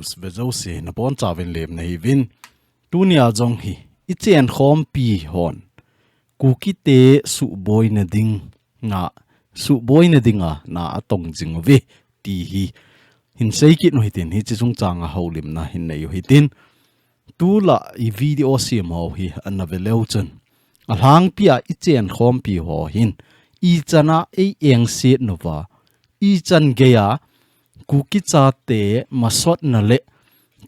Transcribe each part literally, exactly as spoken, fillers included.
viewers vejouse nabonchauvin lemna hiuvin. Tunia jong hi, ichenkhompi hon Kukite suhboina dinga, suhboina dinga na atong jing uve ti hi hin seikit u hitin, hiche chungchanga houlimna hin nei u hitin. Tulai video sem ho hi ana veleu chun, alhangpia ichenkhompi ho hin ichana ei engset nauva, ichan geiya Kuki chate masotna le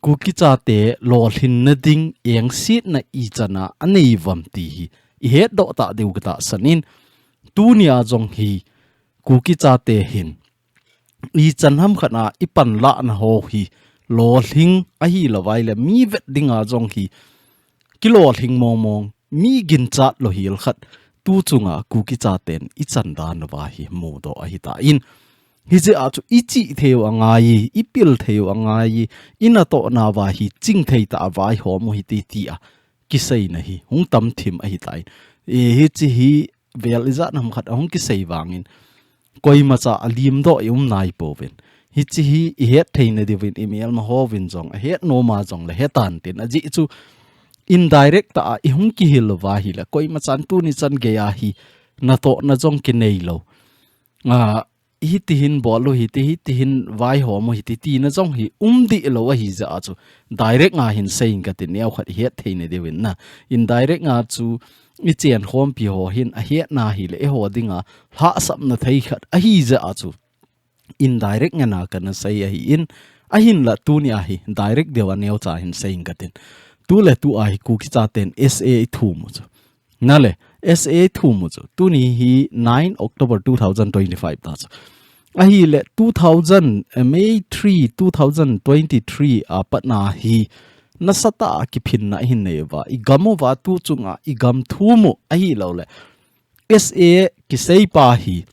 Kuki chate lolhinna ding engsetna ichana anei uvam ti hi ihetdoh tah diu katahsan in, tunia jong hi Kuki chate hin ichan hamkhat a ipanlahna ho hi lolhing ahilouva ahile mi vet dinga jong hi kilolhing mongmong, mi ginchat lou hel khat tuchunga Kuki chaten ichan dan uva hi mudoh ahitan, hijeh a chu ichih theiu angai, ipil theiu angai, inatoh nauva hi chingthei tah a vaihom u hite tia kiseina hi hung tamthim ahitan. E, hiche hi vel ijat ham khat ahung kisei vangin koimacha alimdoh ium naipouvin. Hiche hi ihet theina diuvin imelma hovin jong ahet noma jongle hetan tin, ajeh chu indirect tah a ihung kihil uva ahile koimachan tuni chan geiya hi natohna jong kinei lou, a, hiti hin bol u hite, hiti hin vaihom u hite tina jong hi umdeh lou ahijeh a chu direct nga hin seiyin katin, neokhat ihet theina diuvin na. Indirect nga chu ichenkhompi ho hin ahetna hile eiho dinga lhahsamna thei khat ahijeh a chu indirect ngen a kana sei ahin, ahinla tunia hi direct deuva neocha hin seiyin katin. Tuletua hi Kuki chaten S A ithum u chu, nale, S A ithum u chu, tuni hi nine October two thousand twenty-five ta chu. Ahile two thousand, eh, May three, two thousand twenty-three a patna hi nasatah a kiphinna ahin nei uva, igam uva tuchunga igam thum u ahiloule S A kiseipa hi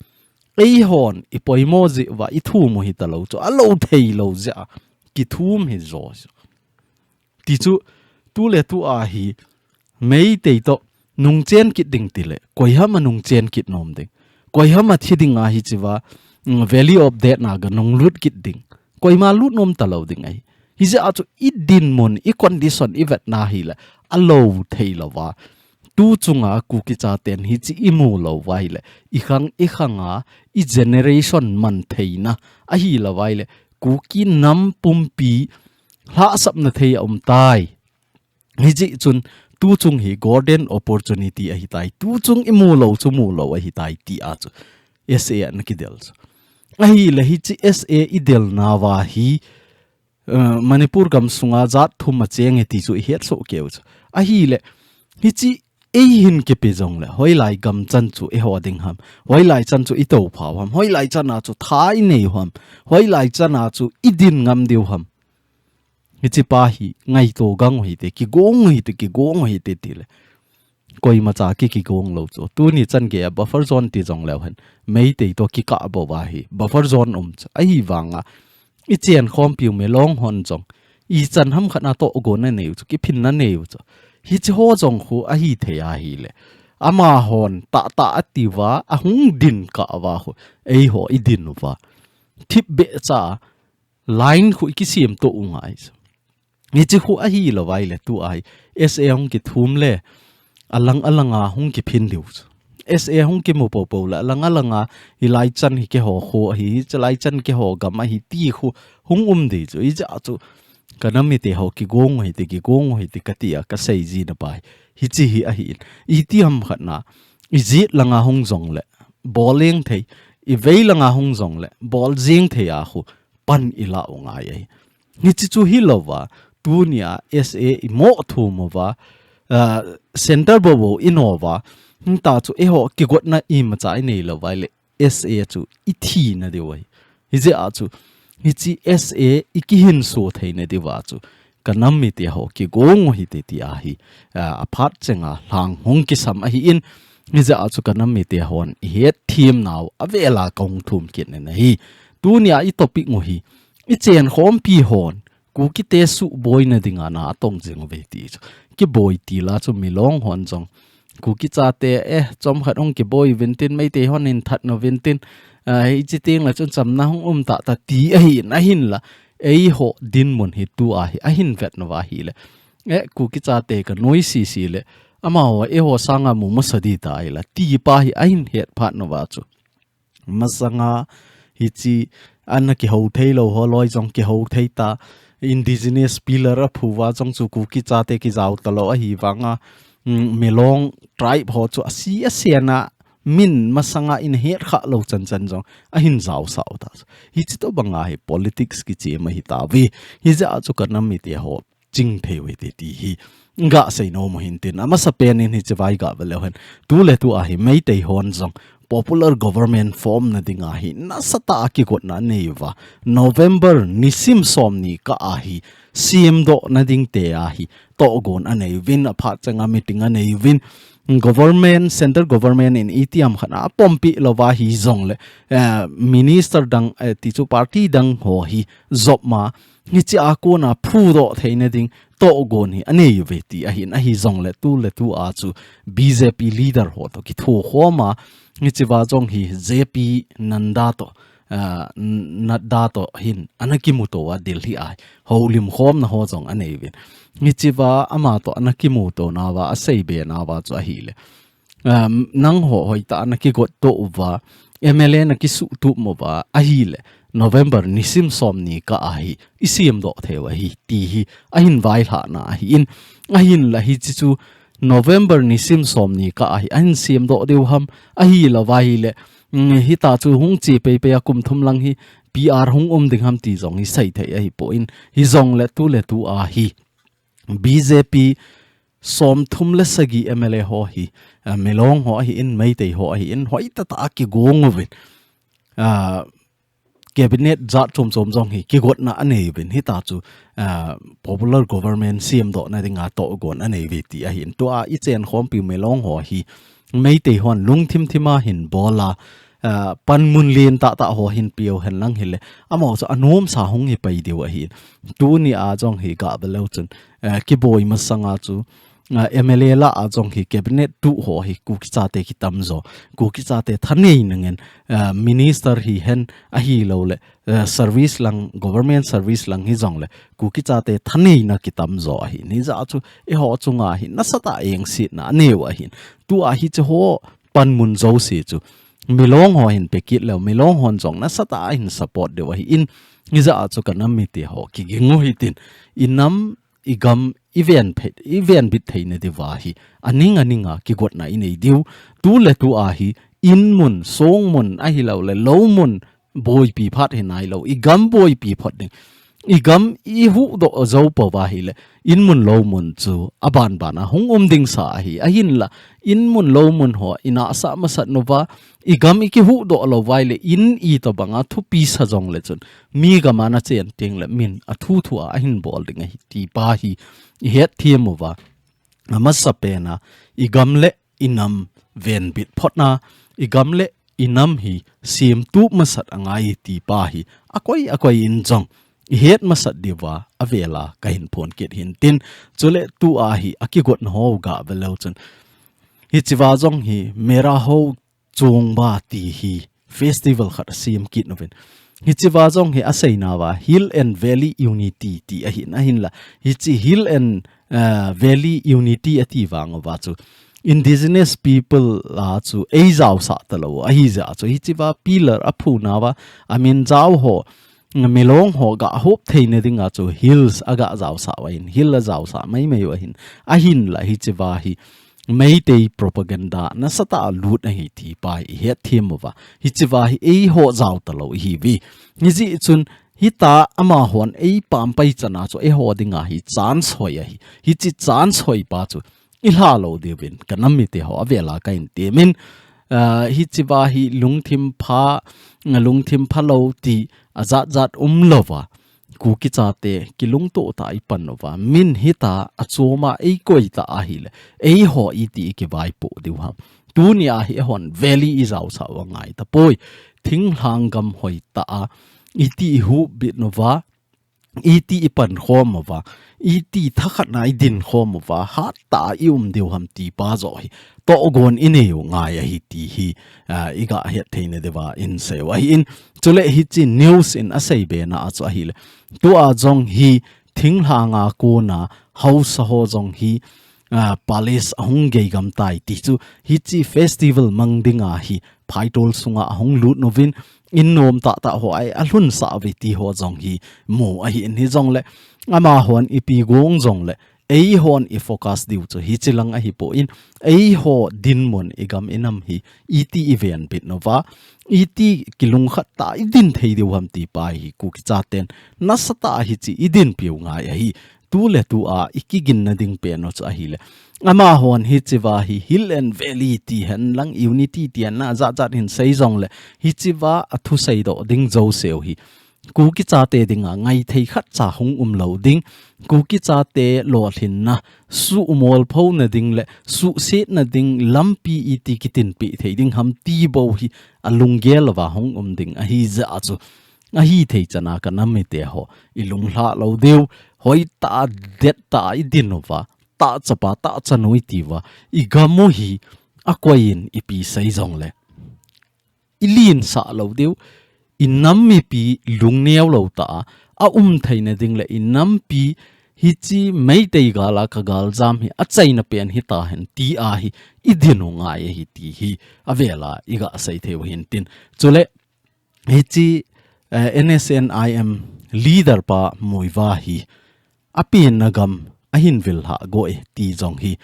eihon ipoimo jeh uva ithum u hitalou chu, alou theilou jeh a kithum hijo chu. Tichu tuletua hi Meitei toh nungchen kit ding tile koiham anungchen kit nom ding, koiham athi dinga hichea, mm, Valley of Death na ganunglut kit ding, koima lut nom talou ding ahi. Hijeh a chu idinmun, icondition ivetna hile alou theilouva, tuchunga Kuki chaten hiche imu louva ahile ikhang ikhanga igeneration mantheina ahilouva ahile Kuki nam pumpi lhahsamna thei aumtai. Hijeh chun tuchung hi golden opportunity ahitai, tuchung imu lou chu mu lou ahitai tia chu S A ana kidel chu. Ahile hiche S A idelnauva hi, eh, Manipur gamsunga jat thum acheng e ti chu ihetsoh keiu chu. Ahile hiche eihin kipe jongle hoilai gamchan chu eiho ding ham, hoilai chan chu itouphau ham, hoilai chana chu tha ineiu ham, hoilai chana chu idin ngam diu ham. Hichepa hi ngaito gang u hite, kigong u hite, kigong u hite tile koimacha ki, kigong lou chu. Tuni chan geiya buffer zone ti jongleu hen, Meitei toh kikah bouva hi buffer zone um chu. Ahivanga ichenkhompiu Milong hon jong ichan hamkhat a tohgon aneiu chu, kiphinna aneiu chu. Hicheho jong khu ahithei ahile amahon tahtah atiuva ahung din kah uva khu eiho idin uva thipbeh cha line khu ikisem toh u ngai chu. Hiche khu ahilouva ahile tua hi S A hung kithum le alang alanga hung kiphin diu chu. S A hung kimu poupou le alang alanga hilai chan hi keiho kho ahi, hichelai chan keiho gam ahi ti khu hung um ding chu. Hijeh a chu kanam mite ho kigong u hite, kigong u hite katia kasei jina pa hi hiche hi ahin. Iti hamkhat na ijet langa hung jongle bol jeng thei, ivei langa hung jongle bol jeng thei a khu pan ilah u ngai ahi. Hiche chu hilouva tunia S A imoh thum uva, ah, center boubou ino uva, hita chu eiho kigotna imacha inei louva ahile S A chu ithina diu ahi. Hijeh a chu hiche S A ikihinso theina diuva chu kanam mite ho kigong u hite tia hi, ah, aphat chenga lhang hung kisam ahin, hijeh a chu kanam mite hon ihet themnau avela kahung thum kit in ahi. Tunia itopic u hi ichenkhompi hon Kukite suhboina dinga na atong jing uve ti chu. Kiboi tila chu Milong hon jong Kuki chate, eh, chomkhat hung kiboi uvin tin, Meitei hon hin that uvin tin, ah, hiche tengle chun chamna hung um tahtah ti ahin, ahinla eiho dinmun hi tua hi ahin vet nauva ahile, eh, Kuki chate ka noi sisi le, amaho eiho sanga mu masa ding ta ahile, ti pa hi ahin het phat nauva chu. Masanga hichi ana kihou thei lou ho loi jong kihou thei ta, indigenous pillar aphu uva jong chu Kuki chate kijao talou ahi vanga, mm, Milong tribe ho chu asi asiana min masanga in het kha lou chan chan jong ahin jao sao ta. Hichi tobanga hi politics kichi ma hi ta vi. Hijeh a chu ka nam mite ho ching thei u hite ti hi ga sei nom u hin tin, amasa pen in hichi vai ga ve leu hen. Tu le tu a hi Meitei hon jong popular government form na ding a hi nasatah a kigotna anei uva. November nisim som ni kah a hi siam doh na ding te a hi tohgon anei uvin, aphat chang a meeting anei uvin. Government, central government in itiham khat a apompi lou va hi jong le, eh, minister dang, eh, ti chu party dang ho hi jop ma, hichi a kona phudoh theina ding tohgon hi anei uve ti ahin, ahi jong le tu le tu a chu B J P leader ho to kitho khom a, hichi va jong hi J P Nanda to, ah, N-, Nadda to hin ana kimuto a Delhi a houlim khomna ho jong anei uvin. Hichi va ama to ana kimuto nauva, asei be nauva chu ahile, um, nangho hoitah a na kigot to uva, M L A na kisuhtup uva ahile, November nisim som ni kah a hi isiam doh thei u ahi ti hi ahin vailhahna ahin, ahinla hichi chu November nisim som ni kah a hi ahin siam doh diu ham, ahilou va ahile, mm, hitia chu hung che pei pei a kum thum lang hi P R hung um ding ham ti jong hi sei thei ahipoi, hi jong le tu le tu a hi B J P som thum le sagi M L A ho hi, ah, Milong ho ahin, Meitei ho ahin, hoitah tah a kigong uvin, ah, cabinet jat chom chom jong hi kigotna anei uvin, hitia chu, ah, popular government siam doh na ding a tohgon anei uve ti ahin. Tua i chen khompi u Milong ho hi Meitei hon lungthim thim a hin bol a, ah, panmun lentah tah ho hin pe u hen lang hile, amaho chu anom sa hung hi pai diu ahin. Tuni a jong hi ga ve leu chun, ah, kiboi masanga chu, ah, M L A lah a jong hi cabinet tuh ho hi Kuki chate kitam jo. Kuki chate thaneina ngen, ah, minister hihen ahilou le, eh, service lang, government service lang hi jong le, Kuki chate thaneina kitam jo ahin. Hijeh a chu eiho chunga hi nasatah a engsetna anei u ahin. Tua hichi ho panmun jouse chu Milong ho hin pe kit leu, Milong hon jong nasatah a hin support diu ahin. Hijeh a chu ka nam mite ho kiging u hitin. I nam, i gam, i ven phe-, i venbit theina diuva hi aning aning a kigotna inei diu. Tu le tu a hi inmun, songmun, ahilou le loumun, boipi phat hi nailou, i gam boipi phot ding. I gam i huhdoh jou pouva ahile, inmun loumun chu aban ban a hung um ding sa ahi. Ahinla, inmun loumun ho i nahsah masat nauva, i gam i kihuhdoh lou uva ahile, in itobang a thupi sa jong le chun, mi gam a na chen teng le min athu thu a ahin bol ding ahi ti pa hi i hetthem uva. Amasa pen a, i gam le i nam venbit photna, i gam le i nam hi siamtup masat angai ti pa hi akoi akoi in jong i het masat diuva avel a ka hin phon kit hin tin, chule tu a hi akigotna ho ga ve leu chun, hichi va jong hi Mera Ho Chungba ti hi festival khat asiam kit nauvin. Hichi va jong hi asei nauva Hill and Valley Unity ti ahin, ahinla hichi Hill and, eh, Valley Unity ati vang uva chu indigenous people a chu ei jaosah talou ahi jeh a chu hichi va pillar aphu nauva amin jao ho, Milong ho ga hop theina ding a chu hills a ga jaosah uva ahin, hill a jaosah mai mai uva ahin, ahinla hichi va hi Meitei propaganda nasatah a lut ahi ti pa hi i hetthem uva. Hichi va hi eiho jao talou ihi uve. Hijeh chun hitia amahon ei pampai chan a chu eiho ding a hi chance hoi ahi. Hichi chance hoi pa chu i lha lou diuvin ka nam mite ho avel a ka hin temin, ah, hichi va hi lungthim pha, lungthim phalou ti ajat jat umlouva Kuki chate kilungto tah a i pan uva, min hitia achom a ei koi ta ahile, eiho iti i kivaipoh diu ham. Tuni a hi eihon valley i jaosah uva ngai tapoi. Thinglhang gam hoitah a iti i huhbit nauva, iti i pankhom uva, iti thakhatna i dinkhom uva, hattah a i um diu ham ti pa joh hi tohgon i nei u ngai ahi ti hi, ah, i gah het theina diuva in sei u ahin. Chule hiche news in a sei bena a chu ahile, tua jong hi thinglhanga kona haosa ho jong hi, ah, palace ahung geigam tai ti chu, hiche festival mang dinga hi phaitol sunga ahung lut uvin, in nom tahtah ho a alhunsah uve ti ho jong hi mu ahin, hijongle amahon ipi gong jongle eihon i focus diu chu hiche lang ahipon, eiho dinmun i gam i nam hi iti i venbit uva, iti kilungkhat tah a i din thei diu ham ti pa hi Kuki chaten nasatah a hiche i dinpiu ngai ahi. Tu le tu a i kiginna ding pen u chu ahile, amahon hichea hi Hill and Valley ti hen lang, unity ti hen lang, ajat jat hin sei jongle, hichea a thusei doh ding jouseu hi Kuki chate dinga ngaithei khatcha hung um lou ding, Kuki chate lolhinna, suhmolphona ding le suhsetna ding lampi iti kitinpeh thei ding ham ti bou hi alunggel uva hung um ding ahi jeh a chu, ahithei chana ka nam mite ho, i lunglhah lou diu, hoitah a, dettah a i din uva, tahchapa, tahchanu i ti uva, i gam u hi akoi in ipi sei jongle, i linsah lou diu, i nam mipi lungneo lou tah a, a um theina ding le i nampi hiche Meitei gal a ka galjam hi achaina pen hitahen ti a hi i din u ngai ahi ti hi avel a i gah sei thei u hintin. Chule, hiche, eh, N S N I M leader pa Muivah hi apenna gam ahin vil lhah go e ti jong hi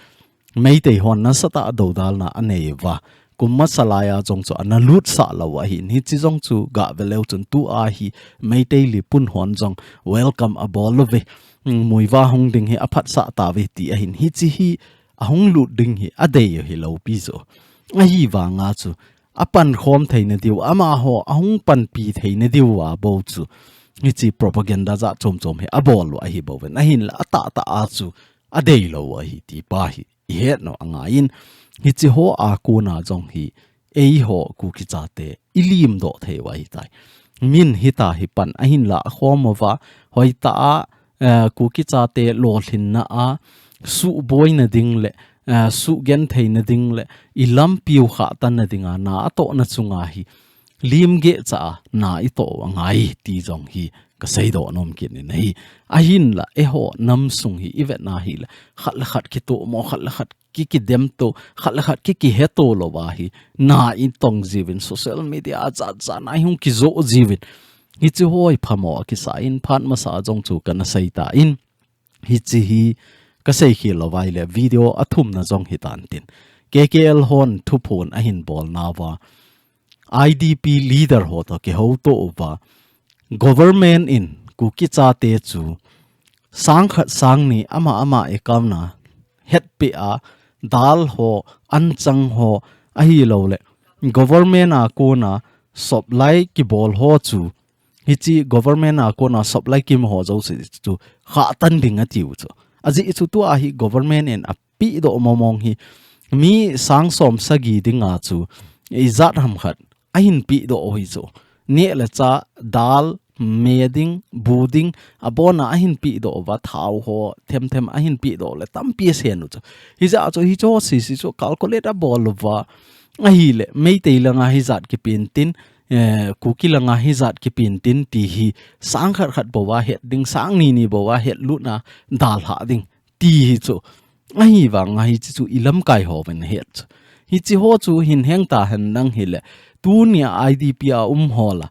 Meitei hon nasatah a dodalna anei uva, kum masa lai a jong chu ana lutsah lou ahin, hiche jong chu gah ve leu chun tu a hi Meitei lipun hon jong welcome abol uve. Muivah hung ding hi aphatsah tauve ti ahin, hiche hi ahung lut ding hi adei u hi lou pi chu. Ahivanga chu apankhom theina diu, amaho ahung panpi theina diu a bou chu hiche propaganda jat chom chom hi abol u ahi bouvin, ahinla atahtah a chu adei lou u ahi ti pa hi i hetnau angaiyin, hiche ho a kona jong hi eiho Kuki chate i limdoh thei u ahitai. Min hita hi pan ahin lakhom uva, hoitah a, eh, Kuki chate lolhinna a, suhboina ding le, eh, suhgentheina ding le, i lampiu khahtanna dinga na atohna chunga hi limgeh cha a na i toh u angai ti jong hi ka seidoh nom kit in ahi. Ahinla eiho nam sung hi i vetna hile, khat le khat kitohmo, khat le khat ki, kidemto, khat le khat ki, kiheto lou a hi na i tong jiuvin, social media a jat jat na i hung kijoh jiuvin, hiche ho hi phamo a kisa in, phat masa a jong chu kana sei tan, hiche hi ka seikhel lou vai le video athumna jong hitan tin, K K L hon thuphon ahin bolnauva, I D P leader ho toh kihouto uva, government in Kuki chate chu sangkhat sangni ama ama account a hetpeh a, dal ho, anchang ho, ahilouleh government a kona supply kibol ho chu, hiche government a kona supply kimu ho jouse chu khahtan ding atiu chu. Ajeh chu tua hi government in apehdoh mong mong hi, mi sang som sagi dinga chu ijat ham khat ahin pehdoh u hi chu. Neh le chah, dal, me ding, bu ding, abona ahin pehdoh uva, thao ho them them ahin pehdoh le tampi asen u chu. Hijeh a chu hiche ho sese chu calculate abol uva, ahile Meitei langa hijat kipen tin, eh, Kuki langa hijat kipen tin ti hi sangkhat khat bou a het ding, sangni ni bou a hetlutna dalhah ding ti hi chu. Ahivanga hiche chu i lamkai hon ahet chu. Hiche ho chu hin heng tahen lang hile, tunia I D P a um ho la,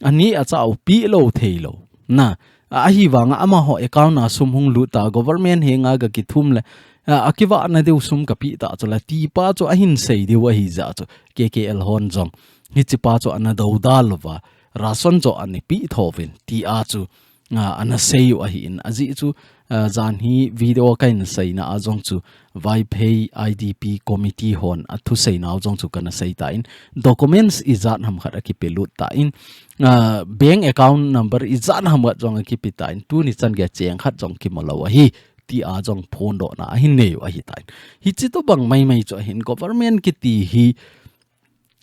aneh achah u peh lou thei lou. Na, ahivanga amaho account a sum hung lut ta, government henga ga kithum le, a, akivahna diu sum kapeh ta chu la ti pa chu ahin sei diu ahi jeh a chu, K K L hon jong hiche pa chu ana dodal uva, ration joh ana peh thouvin ti a chu, a, ana sei u ahin, ajeh chu, a, jan hi video kahin seina a jong chu Vaiphei I D P committee hon athuseinau jong chu kana sei tan, documents ijat ham khat akipelut tan, a, bank account number ijat ham khat jong akipe tan, tuni chan gei cheng khat jong kimu lou ahi ti a jong phondohna ahin nei u ahitan. Hiche tobang maimai chu ahin, government kiti hi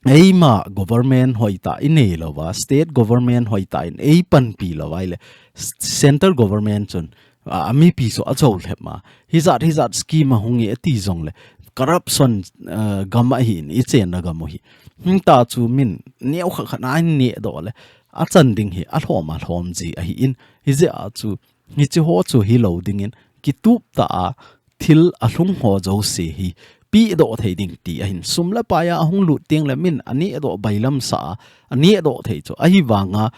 eima government hoitah inei louva, state government hoitah in eipanpi louva ahile, s-, central government chun, a, amipi chu achou lhep ma. Hijat, hijat scheme ahung e ati jongle, corruption, a, gam ahin, ichenna gam u hi. Hita chu min, neokhat khat a inehdoh le, achan ding hi, alhom, alhom ji ahin. Hijeh a chu, hiche ho chu hilou dingin, kitup tah a, thil alhung ho jouse hi, pehdoh thei ding ti ahin. Sum le pai a ahung lut teng le min, anehdoh bailam sa a, anehdoh thei chu. Ahivanga,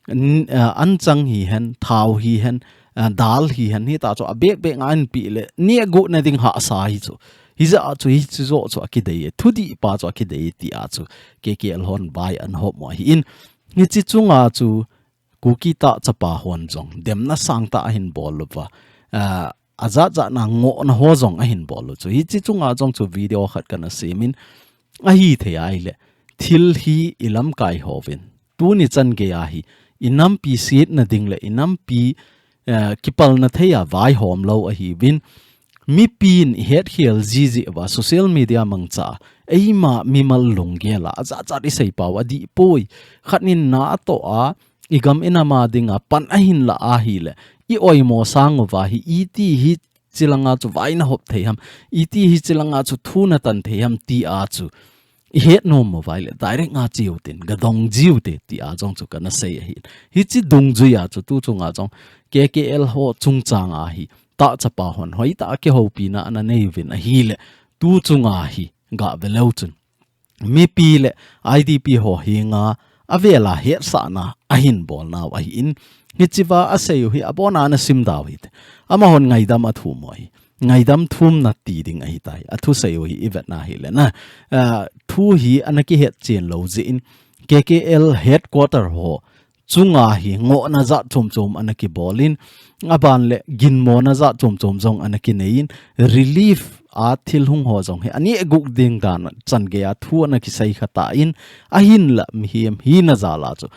n-, a, anchang hihen, thao hihen, a, dal hihen, hita chu abek bek nga inpeh le, nehguh na ding hahsa hi chu. Hijeh a chu, hiche joh chu akidei e, thudih pa chu akidei e, tia chu, K K L hon vai anahop u ahin. Hiche chunga chu, Kuki tah chapa hon jong, demna sangtah ahin bol uva. A, ajat jat na ngohna ho jong ahin bol u chu. Hiche chunga jong chu video khat kana semin, ahithei ahile, thil hi ilamkai hovin. Tuni chan geiya hi, inampi setna ding le, inampi, eh, kipalna thei a vaihom lou ahiuvin. Mipin ihetkhel jiji uva, social media mangcha, eima mimal lunggel a, ajat jat isei pau adih poi. Khat in na atoh a, igam inam a dinga pan ahin la ahile, i oimo sang uva hi, iti hiche langa chu vai nahop thei ham, iti hiche langa chu thu natan thei ham, tia chu ihet nom uva ahile, direct nga cheu tin, gadong jiu te, tia jong chu kana sei ahin. Hiche dungjuiya chu tu chunga jong, K K L ho chungchang a hi, tah chapa hon, hoitah a kihoupina ana neiuvin ahile, tu chunga hi, gave leu chun. Mipi le I D P ho henga, avela hetsahna, ahin bolnau ahin. Hichea asei u hi, abona ana simdau hite. Amahon ngaidam athum u ahi. Ngaidam thumna ti ding ahitai. Athusei u hi, ivetna hile na. Ah, thu hi ana kihetchen lou jeh in. K K L headquarter ho chunga hi ngohna jat chom chom ana kibolin, aban le ginmona jat chom chom jong ana kineiyin, relief a thil hung ho jong hi anehguh ding dan chan geiya thu ana kisei kha tan, ahinla mihem hina jal a chu.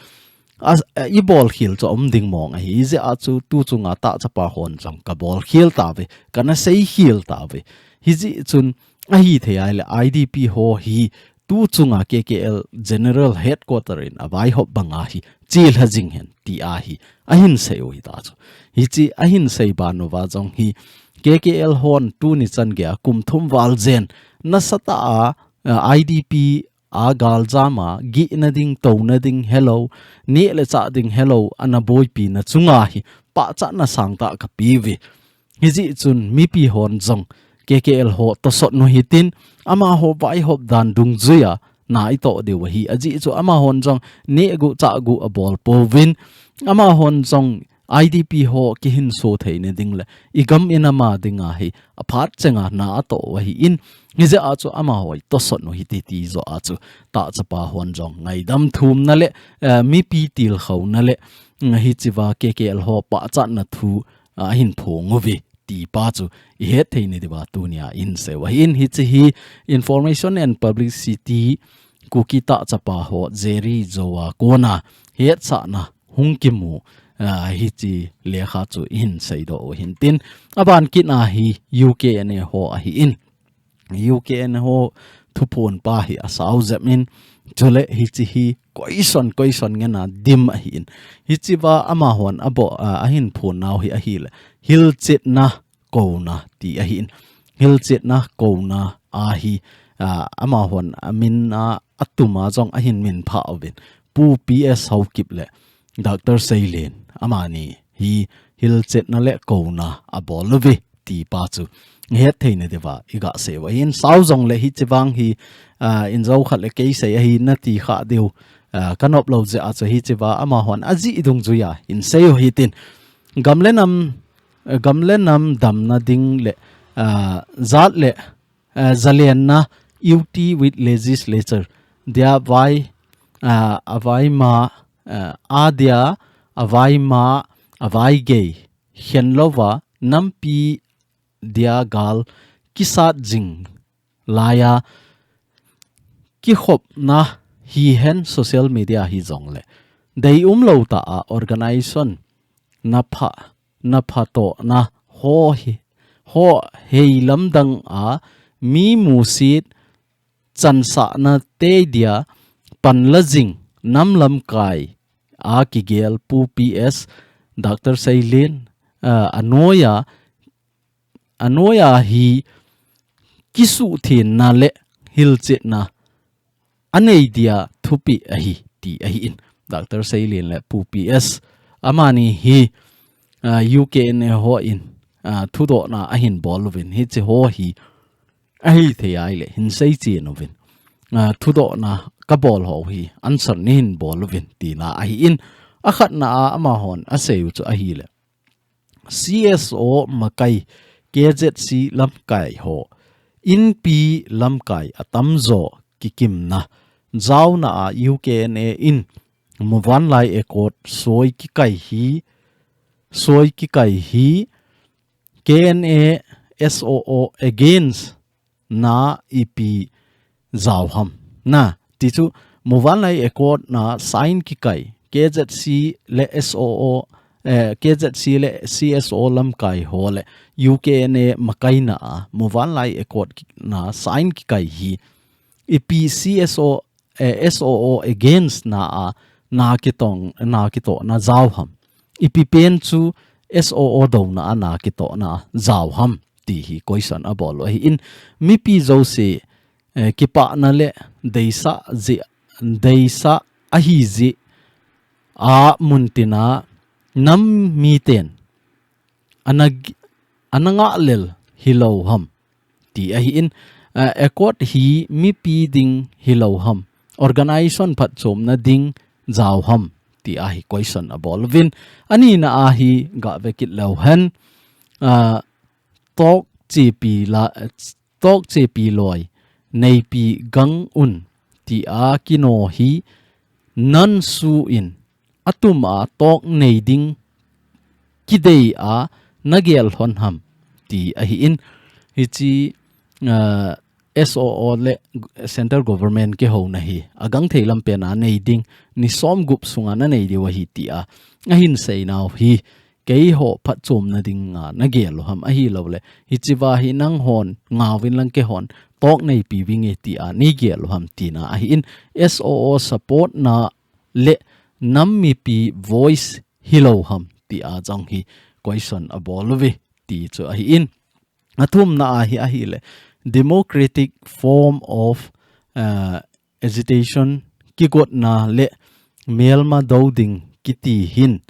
A, a, ibolkhel chu aum ding mong ahi, hijeh a chu tu chunga tah chapa hon jong kabolkhel tauve, kana seikhel tauve. Hijeh chun ahithei ahile I D P ho hi tu chunga K K L General Headquarter in avaihop banga hi chelha jing hen tia hi ahin sei u hita chu. Hiche ahin sei ban uva jong hi K K L hon tuni chan geiya kum thum val jen nasatah a, a, I D P a galjam a gihna ding, touna ding helou, neh le chah ding helou, ana boipina chunga hi pachatna sangtah kapeuve. Hijeh chun mipi hon jong K K L ho tosot u hitin, amaho vaihop dan dungjuiya na itoh diu ahi. Ajeh chu amahon jong nehguh chahguh abol pouvin, amahon jong I D P ho kihinso theina ding le igam inam a dinga hi aphat chenga na atoh u ahin, hijeh a chu amaho hi tosot u hite ti joh a chu tah chapa hon jong ngaidam thumna le, eh, mipi tilkhouna le, mm, hichea K K L ho pachatna thu ahin phong uve ti pa chu ihet theina diuva tunia ihin sei u ahin. Hiche hi Information and Publicity Kuki tah chapa ho Jerry Zou a kona hetsahna hung kimu, ah, hiche lekha chu ihin seidoh u hintin. Aban kit a hi U K N A ho ahin. U K N A ho thuphon pa hi asao jep in, chule hiche hi koison, koison ngen a dim ahin. Hichea amahon abo, a, ahin phonnau hi ahile, hilchetna kouna ti ahin. Hilchetna kouna ahi, a, amahon amin a, atum a jong ahin minphah uvin. Pu P S Haokip le Doctor Seilen, amani hi hilchetna le kouna abol uve ti pa chu ihet theina diuva iga sei u ahin. Sao jongle hiche vang hi, ah, injo khat le kei sei ahi nati kha diu, ah, kanop lou jeh a chu hichea amahon ajih dungjuiya ihin sei u hitin. Gam le nam, eh, gam le nam damna ding le, ah, jat le, eh, jalenna U T with legislature dia vai, ah, avaima, ah, adia avaima, avaigei khen louva nampi dia gal kisat jing laiya kikhopna hihen social media hijongle deium lou tah a organization napha, naphatohna ho hi, ho hei lamdang a mi musit chansahna tei dia panla jing nam lamkai a kigel Pu P S, Doctor Seilen, ah, anoiya, anoiya hi kisuhthenna le hilchetna anei dia thupeh ahi ti ahi in. Doctor Seilen le Pu P S amani hi, ah, U K N A hon, ah, thudohna ahin bol uvin, hiche ho hi ahithei ahile hin seichen uvin, ah, thudohna kabol ho hi answer neihin bol uvin tina ahi in. Akhatna a amahon asei u chu ahile, C S O makai, K Z C lamkai ho, Inpi lamkai atamjo kikimna jaona a U K N A in Muvanlai Accord soi kikai hi, soi kikai hi K N A S O O against na ipi jao ham. Na, ti chu Muvanlai Accord na sign kikai, K Z C le S O O, eh, K Z C le C S O lamkai ho le U K N A makaina a Muvanlai Accord ki-, na sign kikai hi ipi C S O, eh, S O O against na a na kitong, na kitohna jao ham. Ipi pen chu S O O douna a na kitohna jao ham ti hi question abol u ahi in, mipi jouse, eh, kipana le deisah jeh, deisah ahi jeh a muntina nam miten ana, ana ngah lel hilou ham ti ahi in, eh, accord hi mipi ding hilou ham, organization phatchomna ding jao ham ti ahi question abol uvin. Anina ahi gah vekit leu hen, ah, tokchepi la, tokchepi loi neipi gang un ti a kino hi nan su in atum a tok nei ding kidei a nagel lhon ham ti ahi in, hiche, ah, S O O le central government kihouna hi agangthei lampen a nei ding, ni som gup sunga nanei diu ahi ti a ahin seinau hi keiho phatchomna dinga nagel u ham, ahilou le hichea hi nanghon ngauvin lang keihon tok neipi vinge ti a neigel u ham tina ahi in, S O O support na le nam mipi voice hilou ham ti a jong hi question abol uve ti chu ahi in. Athumna ahi, ahile democratic form of, uh, agitation kigotna le melma do ding kiti hin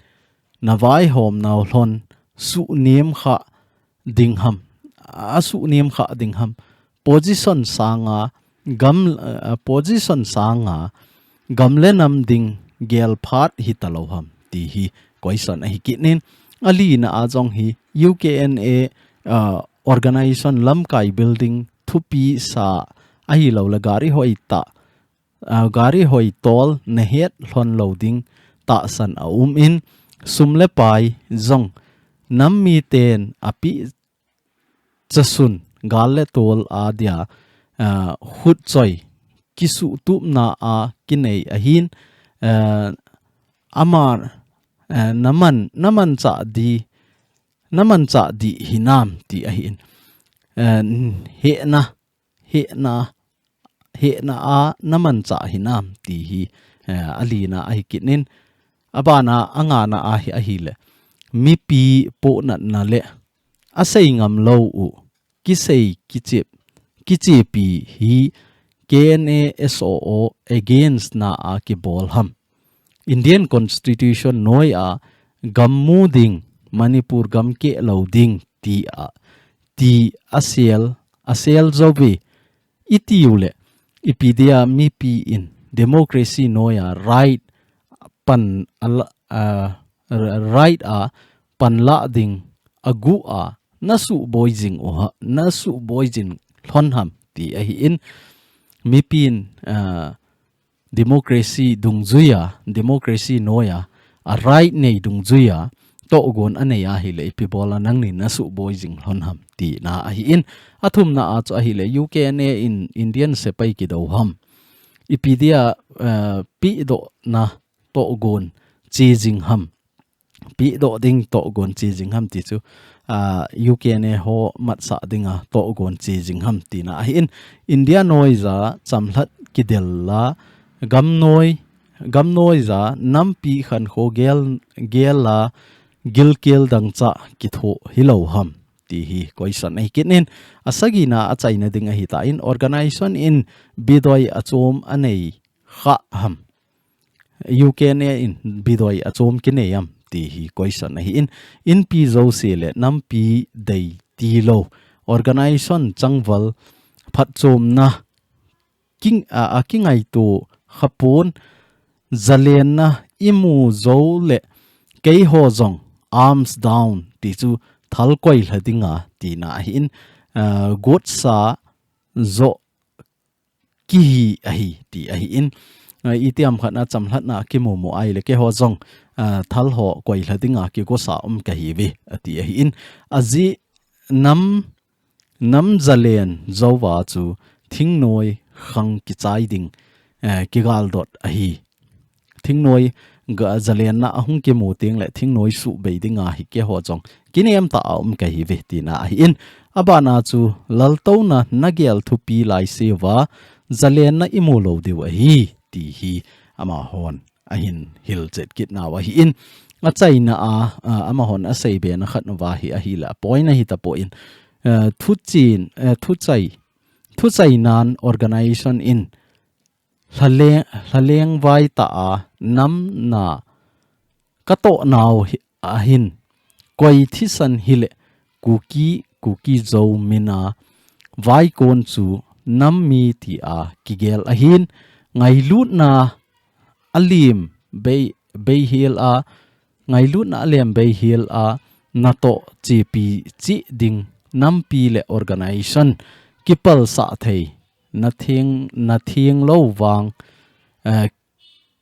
navaihomnau lhon suhnem kha ding ham, asuhnem kha ding ham, position sanga gam, uh, position sanga gam le nam ding gel phat hita lou ham ti hi question ahi kit in, alina a jong hi U K N A, uh, organization lamkai building thupi sa ahilou le gari hoi tah, uh, gari hoi tol nahet lhon lou ding tahsan aum in, sum le pai jong nam miten api chasun gal le tol a dia, ah, khutchoi kisuhtupna a kinei ahin, ah, ama, ah, naman, namanchah di, namanchah di hinam ti ahi in. Ah, hehna, hehna, hehna a namanchah hinam ti hi, eh, alina ahi kit in, abana angana ahi, ahile mipi pohnatna le asei ngam lou u kisei kichep, kichepi hi K N A S O O against na a kibol ham. Indian Constitution noi a gam mu ding, Manipur gam keh lou ding ti a, ti asel, asel jou ve. Itiu le, ipi dia mipi in democracy noi a right pan a la, a, right a pan la ding agu a, nasuhboi jing u ha, nasuhboi jing lhon ham ti ahi in, mipin, a, democracy dungjuia, democracy noia, a right nei dungjuia tohgon anei ahile ipi bola nangni nasuhboi jing lhon ham tina ahi in, athumna a chu ahile U K N A in Indian sepai kido ham. Ipi dia, eh, pehdohna tohgon che jing ham. pehdoh ding tohgon che jing ham ti chu, ah, U K N A ho matsah dinga tohgon che jing ham tina ahin, India noiya chamlhat kidel la, gamnoi, gamnoiya nampi khankho gel, gel la, gilkel dangchah kithoh hilou ham ti hi question ahi kit in, asagina achaina ding ahitan, organization in bidoi achom anei kha ham. U K N A in bidoi achom kinei am ti hi question ahin, inpi jouse le nampi dei tilou, organization changval phatchomna king, a, a kingaito khapon, zalenna imu jou le keiho jong arms down ti chu thal koi lha dinga tina ahin, a, gotsa jo kihi ahi ti ahin, a, itiham khatna chamlhatna kimumu ahile keiho jong, a, thal ho koi lha dinga kigosa um kahiuve ati ahin, ajeh nam, nam zalen jouva chu thingnoi khang kichai ding, eh, kigaldot ahi. Thingnoi ga zalenna ahung kimu teng le thingnoi subei dinga hi keiho jong kinem tah a um kahiuve tina ahin, abana chu laltouna nagel thupi laiseuva zalenna imu lou diu ahi ti hi amahon ahin hilchet kit nau ahin, achaina a, a, amahon asei bena khat uva hi ahile apoina hitapon, eh, thuchin, eh, thuchai, thuchainan organization in lhaleng, lhaleng vai tah a namna katoh nau hi, ahin, koi thisan hile Kuki, Kuki Zo mina vaikon chu nam mi tia kigel ahin, ngailutna alim bei, beihel a, ngailutna alem beihel a, natoh chepi cheh ding nampi le organization kipalsah thei, natheng, natheng lou vang, eh,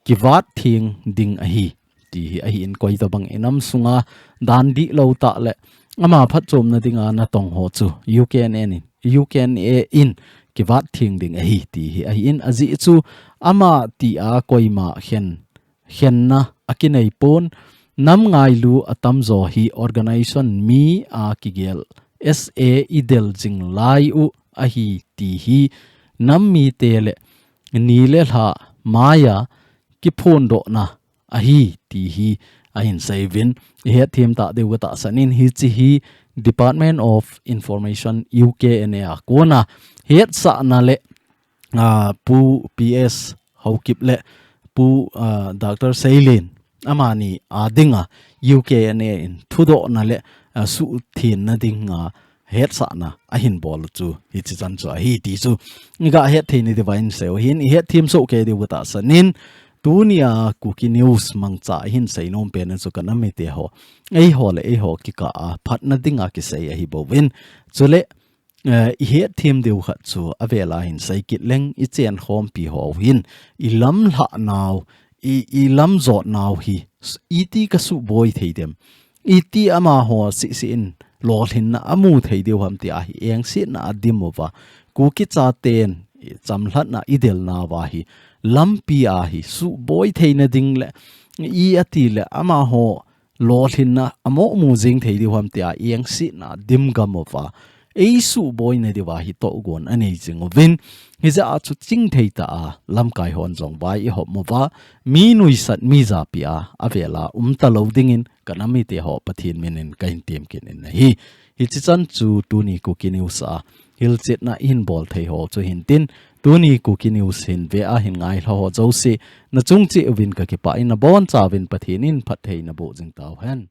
kivat theng ding ahi ti hi ahin, koitabang inam sunga dan dihlou tah le ama phatchomna dinga natong ho chu U K N A in, U K N A in kivat theng ding ahi ti hi ahin, ajeh chu ama tia koima khen, khenna akinei pon, nam ngailu atamjo hi organization mi a kigel S A idel jing lai u ahi ti hi nam mite le ni le lha maiya kiphondohna ahi ti hi ahin seiyuvin, ihet them tah diu katahsan in, hiche hi Department of Information U K N A a kona hetsahna le, ah, Pu P S Haokip le Pu, ah, Doctor Seilen amani a dinga U K N A in thudohna le, ah, suhthenna dinga hetsahna ahin bol chu hichi chan chu ahi ti chu iga hetthei nadiuva inseiyu hin, ihet them soh kei diu katahsan in, tunia Kuki News mangcha ahin seinom pen chu kanam mite ho, eiho le eiho kikah a phatna dinga kisei ahi bouvin, chule, eh, ihet them diu khat chu avela hin sei kit leng, ichenkhompi ho hin ilamlhah nau, i, ilamjot nau hi s-, iti kasuboi thei dem, iti amaho sisi in lolhinna amu thei diu ham tia hi engsetna adim uva, Kuki chaten chamlhatna idel nauva hi lampi a hi suboi theina ding le, i ati le amaho lolhinna amoh mu jing thei diu ham tia engsetna dim gam uva, eisuboi nadiuva hi tohgon anei jing uvin, hijeh a chu chingthei tah a lamkai hon jong vai ihop uva, mi nuisat mi japi a avela umta lou dingin kanam mite ho Pathen minin kahin tem kit in ahi. Hichi chan chu tuni Kuki News a hilchetna ihin bol thei ho chu hintin, tuni Kuki News hin ve a hin ngailha ho jouse, nachung cheh uvin kakipah in, nabonchauvin Pathen in phattheina boh jing tauhen.